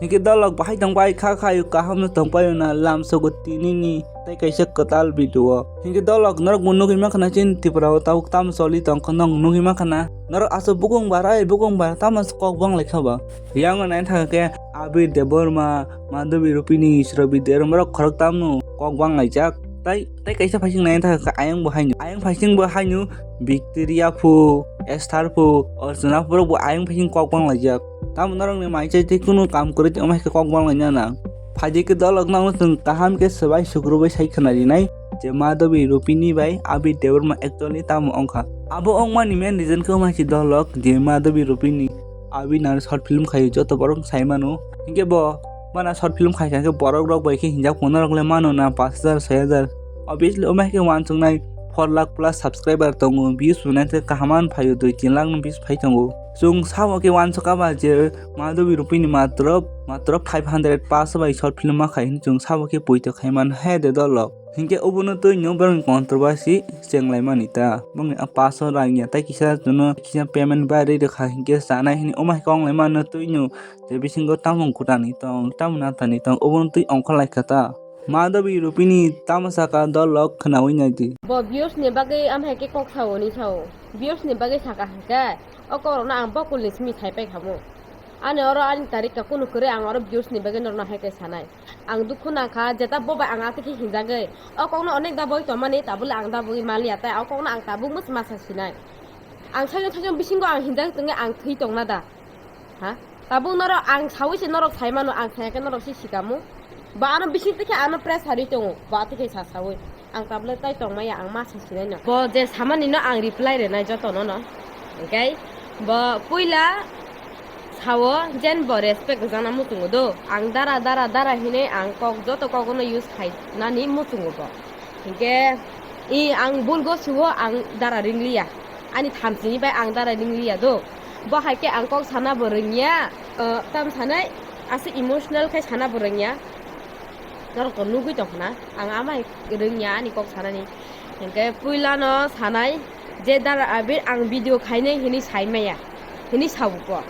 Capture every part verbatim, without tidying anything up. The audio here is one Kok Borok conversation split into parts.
Hinkhe dolok bahai tongbai kha khayo kaham no tongpaio na lamsogo tinini tei kaisa kwtal video o. Hinkhe dolok norok bo nugwi mankha na chini Tripura o tabuk tamo choli tongkha nwng nugwi mankha na. Norok aswk bukung bara bukung bara tamo kok bang lai kha ba. Yang naithaka khe Abir Debbarma, Madhabi Rupini, Srobi Debbarma rok khorok tamo kok bang laijak. Tai, tai kaisa phaising naithaka khe ayang bo haino. Ayang phaising bo haino Victoria phu, Esther phu, Archana phu rok bo ayang phaising kok bang laijak. Tamo norokni mai chai tei kunu kam kwrwi tongma hai khe kok bang laina nang. Phaidi khe dolok no chwng kaham khe swbai sukrubwi sai khwna rinai je Madhabi Rupini bai Abir Debbarma actually tamo wngkha. Abo wngmani main reason khe wngma hai se dolok je Madhabi Rupini Abir nang short film khai joto borok sai mano. Hinkhe bo mana short film khai kha khe borok rok bai khe hinjak phone rok le mano na pash hajar, soi hajar. Obviously omo hai khe uansuknai four lakh plus subscriber tongo, views bo naithe kaham an phaio, dui tin lakh ni views phai tongo. Chwng sao khe uansukha ba je Madhabi Rupini matro, matro five hundred pass bai short film ma khai hwnwi chwng sao khe poito khai man he de dolok. Hinkhe obono twi no borokni controversy chenglaimani ta. Bongni a pass o rang ya, tai kisa chwngno kisa payment bai rwi rwkha hinkhe chanai hwnwi omo hai khe wnglaimano twi no je bisingo tamo gutani tong, tamo natani tong, obono twi ongkhorlaikha ta. Madhabi Rupini tamo saka dolok khwnaui naidi. Bo views ni bagwi amhai khe kok sao ni sao. Views ni bagwi saka hwnkhe o kok rokno ang bokulni simi sai pai khamu. Ani oro ani tarika kunu kwrwi ang oro views ni bagwi norokno hai khe sanai. Ang dukhu nangkha jeta bo bai ang atwkhe hinjagwi. O kokno onek da boi tongmani tabule ang da boi maliya tai o kokno ang tabuk muchma sa sinai. Ang sajak sajak bisingo ang hinjak tongwi ang thwi tongna da. Ha? Tabuk norok ang saui se norok sai mano, ang saya khe norok se sikamu. Ba ano bising tikhe ano pressure ri tongo, ba tikhe sa saui. Ang tablet tai tongmaya, ang ma sa sinai no. Bo je samani no ang reply rinai joto no no. Hinkhe bo puila sao jen bo respect rijak na muchungo do. Ang dara dara dara hinui ang kok joto kok no use khai nani muchungo bo. Hinkhe i ang bulgo suo ang dara ringliya. Ani thamsini bai ang dara ringliya do. Bo hai khe ang kok sana bo rwngya, uh, tam sanai aswk emotional khai sana bo rwngya. Norok to nugui tongkha na, ang ama hai rwngya ani kok sanani. Hinkhe puila no sanai je dara Abir ang video khainai hinui saimaya, hinui sabuko.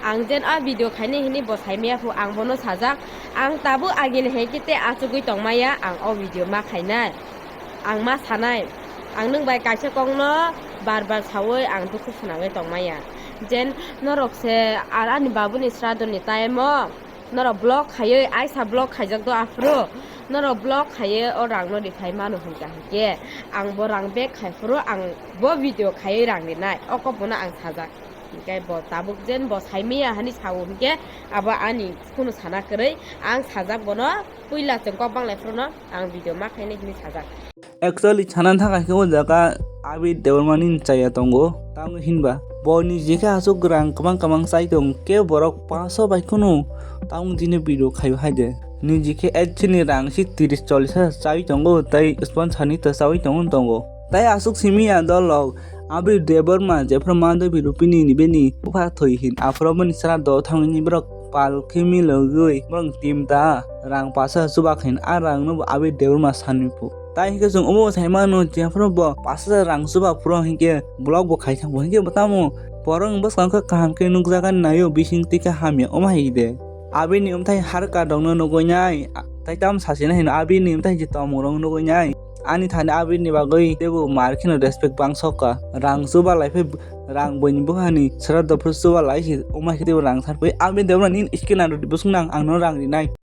Ang jen a video khainai hinui bo saimaya phu ang bono sajak. Ang tabuk agini hai khe tei achugui tongmaya ang o video ma khainai. Ang ma sanai, ang nwng bai kaisa kokno bar bar saui ang dukhu swnamwi tongmaya. Jen norok se ar ani babuni sradoni time o norok block khaiwi, aisa block khaijak do aphuru norok block khaiwi o rangno riphai mano hwnkha hinkhe ang bo rang back khai phuru ang bo video khaiwi rang rinai, o kokbono ang sajak. Hinkhe bo tabuk jen bo saimaya hinui sao hinkhe abo ani kunu sana kwrwi ang sajak bono. Puila chwng kok bang lai phuru no ang video ma khainai hinui sajak. Actually, sana thang khe o jaga Abir Debbarma ni chaya tongo. Tamo hinba, bo niji khe aswk rang kwbang kwbang chai tong khe borok paso bai khunu tamo dini video khai hai de. Niji khe ek chini rang si tiris chollis hajar chai tongo, tai sponsor ni ta chaui tongo tongo. Tai aswk simi ya dolok, Abir Debbarma jephru Madhabi Rupini ni bini bupha thwi hin, aphuru bini sra do thangni borok pal khe milogwi borok team ta rang paso chuba khain, a rang no bo Abir Debbarma sanwi phu. Tai hinkhe chwng omo sai mano jephru bo paso rang chuba phuru hinkhe block bo khai thang bo hinkhe bo tamo borok bwskang khe kaham khe nukjagan naio bising twi khe hamya omo hai de. Abini umthai harka dongno nugui nai, tai tam sasina hino abini umthai je tomung rok nugui nai. Ani thani abini bagwi teibo mar kheno respect bang sokha. Rang chuba lai phai, rang buini buphani sra dophru chuba lai si, omo hai khe teibo rang san phai. Abini debra nini skin aro busung nang ang no rang rinai.